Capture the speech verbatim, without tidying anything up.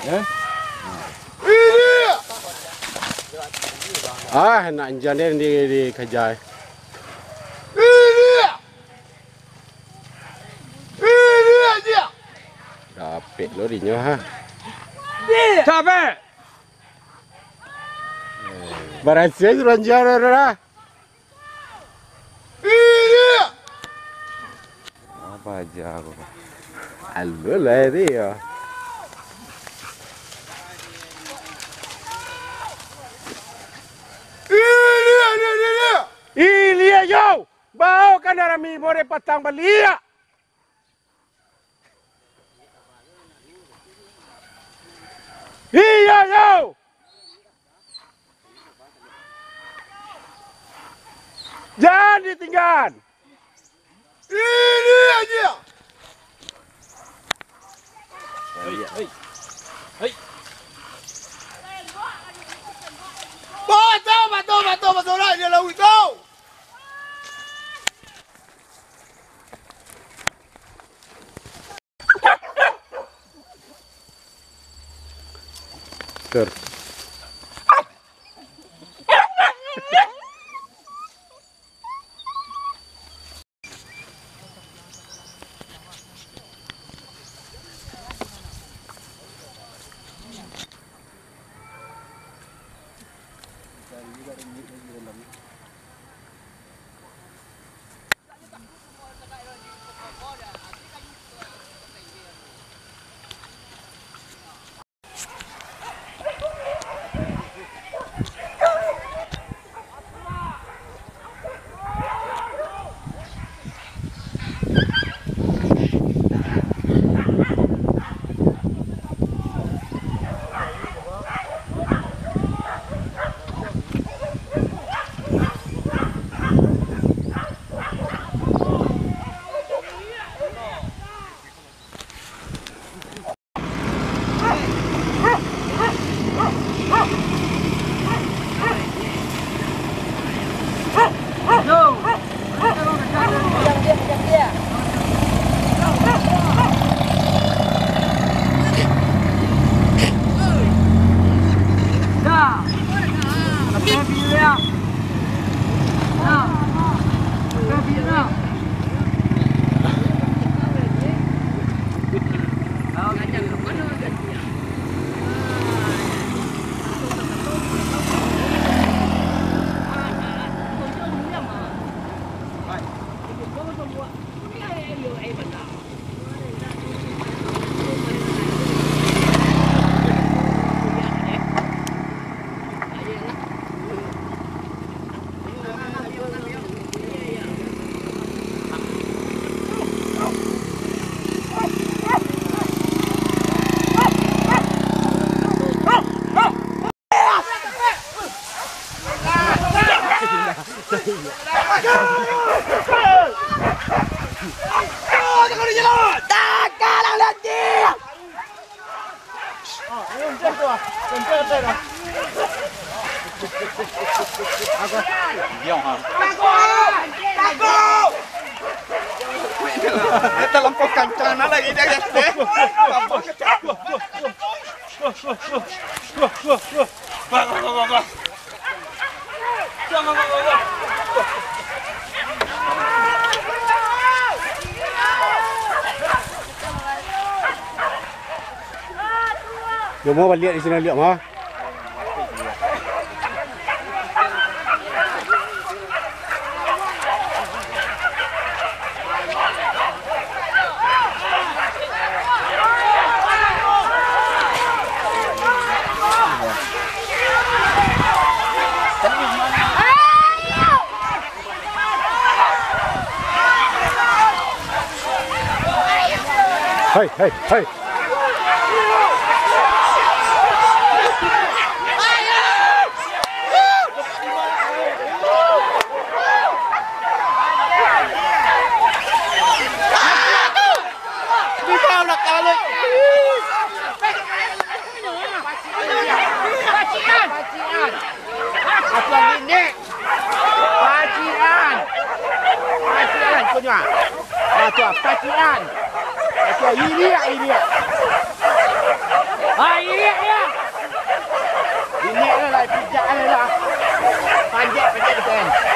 Eh? Ah, nak anjiang dia di, di kajai. Dapek lo dinyo, ha. Capek. Barasiah suruah anjiang dah, dah, dah. Apa aja aku. Alu lah ini ya. Ilia yo, baokan darami more patang baliak. Iya, yo! Jan ditinggaan! Ini aja! Hei, hei, hei. Bato, bato, bato, bato lah, dia lawan tu! Ter. Talampau kancang lah lagi dia, guys, eh. Yo, mau baliak di siko, liak, mah. Hei, hei, hei. Pacian. Pacian. Pacian. Pacian, kau nyo. Ah, tu, ah, pacian. Pacian, iriak, iriak. Ah, iriak, iriak. Iriak lah, lah, pijak lah, lah. Panjat, panjat, panjat.